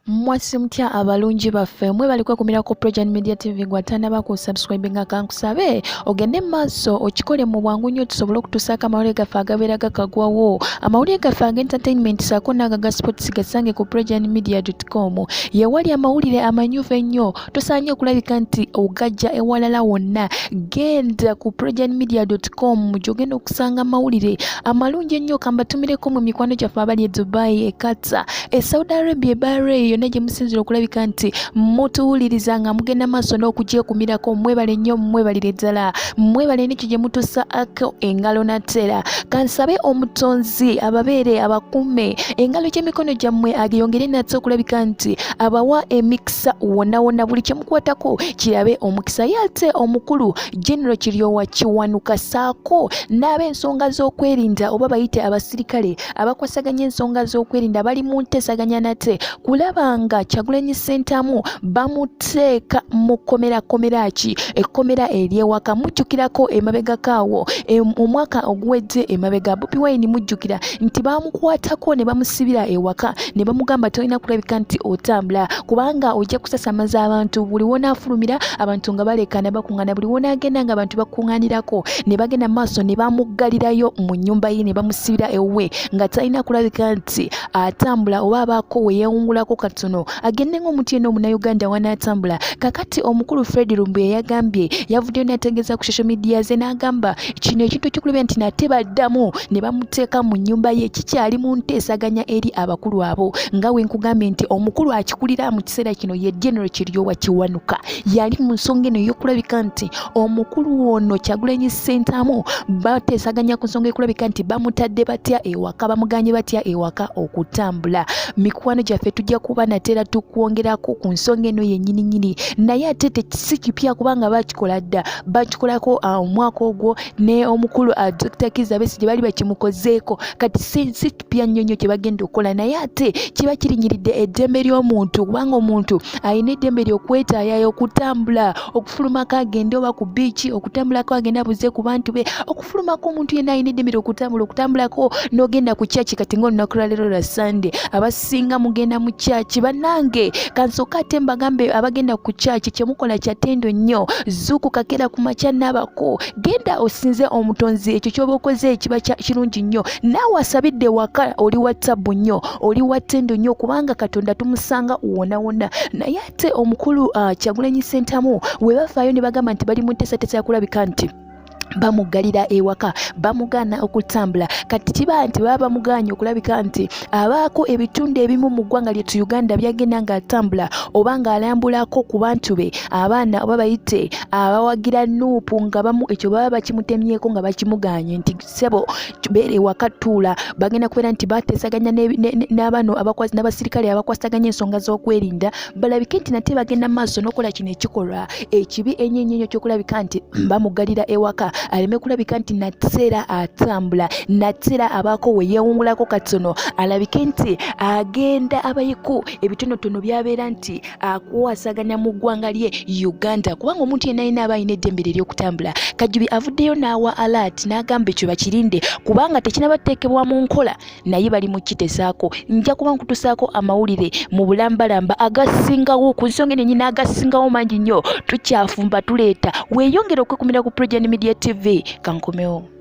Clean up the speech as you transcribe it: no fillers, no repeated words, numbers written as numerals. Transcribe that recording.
Mwasi mutya abalungi baffe, mwebale kwekumira ku Progen Media TV. Gwe atanaba ku subscribe nga kankusabe ogende mu maaso okikole mu bwangu nnyo tusobole okutuusaako amawulire gaffe agabeera gakagwawo. Amawulire gaffe aga entertainment saako n'ago aga sports gasange ku progenmedia.com. Yewali amawulire amanyuvu ennyo, tosaanye okulabika nti ogajja ewalala wonna. Genda ku progenmedia.com gy'ogenda okusanga amawulire amalungi ennyo. Kambatumireko mu mikwano gyaffe abali e Dubai, e Qatar, e Saudi Arabia, e Bahrain, yonna gye musinzira okulabika nti mutuwuliriza nga mugenda maaso n'okugyekumirako. Mwebale nnyo, mwebalire ddala, mwebale n'ekyo gye mutusaako engalo. Natera kansabe omutonzi ababeere, abakume, engalo gy'emikono gyammwe ageyongere nate okulabika nti abawa emikisa wonna wonna, buli kyemukwatako kirabe omukisa. Ye ate omukulu General Kiryowa Kiwanuka saako n'ab'ensonga z'okwerinda, oba bayite abasirikale abakwasaganya ensonga z'okwerinda, bali mu nteesaganya nate kulaba nga Kyagulanyi Ssentamu bamuteeka mu kkomera. Kkomera ki? Ekkomera ery'ewaka. Mujjukirako emabegako awo omwaka oguwedde emabega, Bobi Wine mujjukira nti bamukwatako ne bamusibira ewaka ne bamugamba, "Tolina kulabika nti otambula kubanga ojja kusasamaza abantu. Buli wonaafulumira abantu nga balekana bakuŋŋaana, buli wonaagenda nga abantu bakuŋŋaanirako." Ne bagenda maaso ne bamuggalirayo mu nnyumba ye ne bamusibira ewuwe nga talina kulabika nti atambula oba abaako we yeewungulako katono agende ng'omuntu yenna omunnayuganda wanaatambula. Kakati omukulu Fred Lumbuye yagambye, yavuddeyo n'ategeeza ku social media ze n'agamba kino ekintu ekyokulabira nti nate baddamu ne bamuteeka mu nnyumba ye kikyali mu nteesaganya eri abakulu abo. Nga we nkugambye nti omukulu akikulira mu kiseera kino ye General Kiryowa Kiwanuka, yali mu nsonga eno ey'okulabika nti omukulu ono Kyagulanyi Ssentamu bateesaganya ku nsonga ekulabika nti bamutadde batya ewaka, bamuganye batya ewaka okutambula. Mikwano gyaffe, tujja kuba nateera tukwongerako ku nsonga eno yennyini nnyini, naye ate si kipya kubanga bakikola dda, bakikolako omwaka ogwo ne omukulu Dr. Kizza Besigye bali bakimukozeeko. Kati si kipya nnyo nnyo kye bagenda okukola, naye ate kiba kirinyiridde eddembe ly'omuntu, kubanga omuntu alina eddembe ly'okwetaayaaya, okutambula, okufulumako agende oba ku biiki, okutambulako agende abuze ku bantu be, okufulumako. Omuntu yenna alina eddembe ly'okutambula, okutambulako n'ogenda ku kyaki. Kati ng'olunaku lwaleero lwa Sande, abasinga mugenda mu kyaki. Bannange, kansooka ate mbagambe abagenda ku kyaki, kyemukola kyattendo nnyo. Zuukuka, kera ku makya, nabako, genda osinze omutonzi. Ekyo kyoba okoze kiba kirungi nnyo. Naawe asabidde waka, oli wa ttabu nnyo, oli wa ttendo nnyo, kubanga Katonda tumusanga wona wonna. Naye ate omukulu Kyagulanyi Ssentamu we bafaayo ne bagamba nti bali mu nteesateesa yakulabika nti bamuggalira ewaka, bamugaana okutambula. Kati kiba nti baba bamugaanye okulabika nti abaako ebitundu ebimu mu ggwanga lyettu Uganda byagenda ng'atambula oba ng'alambulako ku bantu be, abaana oba bayite abawagira NUP, nga bamu ekyo baba bakimutemyeko nga bakimugaanye nti, "Ssebo, beera ewaka, tuula." Bagenda kubeera nti bateesaganya n'abano n'abasirikale abakwasaganya ensonga z'okwerinda, balabike nti nate bagenda maaso n'okukola kino ekikolwa ekibi ennyo ennyo ennyo ky'okulabika nti bamuggalira ewaka, aleme kulabika nti nateera atambula, nateera abaako we yeewungulako katono, alabike nti agenda abayeko ebitonotono by'abeera nti akwasaganya mu ggwanga lye Uganda, kubanga omuntu yenna yenna aba alina eddembe lye ery'okutambula. Kajubi avuddeyo n'awa alert n'agamba ekyo bakirinde kubanga tekinaba tuteekebwa mu nkola, naye bali mu kitesaako. Nja kuba nkutusaako amawulire mu bulambalamba agasingawo ku nsonga eno nyina, agasingawo mangi nnyo, tukyafumba tuleeta. Weeyongere okwekumira ku Progen Media TV. Kankomewo.